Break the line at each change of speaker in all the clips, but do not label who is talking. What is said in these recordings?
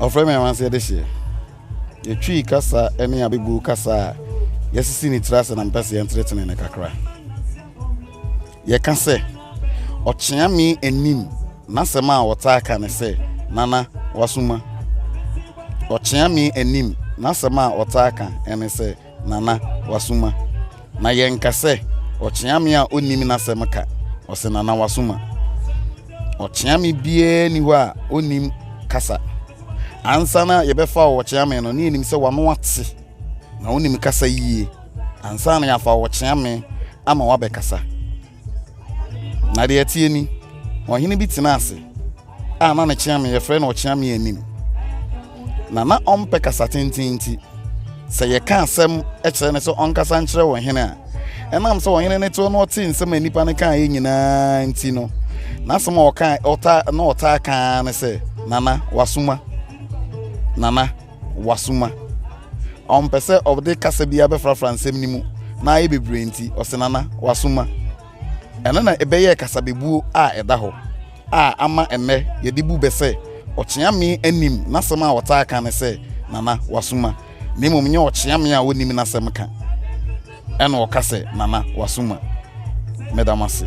Ɔfrɛ me amanseɛ dehyeɛ. Yɛtwii kasa ne abɛbuo kasa a yɛasisi ne tiri ase na mepɛ sɛ yɛntenetene no kakra. Yɛka sɛ, Ɔkyeame anim n'asɛm a ɔtaa ka ne sɛ, Nana, w'asoma. Ɔkyeame anim n'asɛm a ɔtaa ka ne sɛ, Nana, w'asoma. Na yɛnka sɛ, Ɔkyeame a ɔnnim n'asɛm ka, ɔse Nana, w'asoma. Ɔkyeame biara nni hɔ a ɔnnim kasa. Ansa na yɛbɛfa wo ɔkyeame no, na yɛnim sɛ w'ano ate na wonim kasa yie ansa na yɛafa wo ɔkyeame ama woabɛkasa. Na deɛ ɛteɛ ni, ɔhene bi tenaa ase a na ne kyeame yɛfrɛ no ɔkyeame anim. Na na ɔmpɛ kasa tenten nti, sɛ yɛka asɛm kyerɛ no sɛ ɔnkasa nkyerɛ ɔhene a, ɛnam sɛ ɔhene no te hɔ na ɔte nsɛm a nnipa no kaeɛ nyinaa nti no, n'asɛm a ɔka ɔtaa na ɔtaa ka ara ne sɛ, Nana, wasoma. Nana, wasoma. Ɔmpɛ sɛ ɔde kasa biara bɛfrafra nsɛm no mu na ayɛ bebree nti, ɔse Nana, wasoma. Ɛno na ɛbɛyɛɛ kasabebuo a ɛda hɔ a ama ɛnnɛ yɛde bu bɛ sɛ Ɔkyeame anim n'asɛm a ɔtaa ka ne sɛ Nana, wasoma, na mmom nyɛ Ɔkyeame a ɔnnim n'asɛm ka ɛna ɔka sɛ Nana, wasoma. Meda mo ase.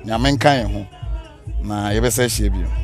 Nyame nka yɛn ho na yɛbɛsan ahyia bio.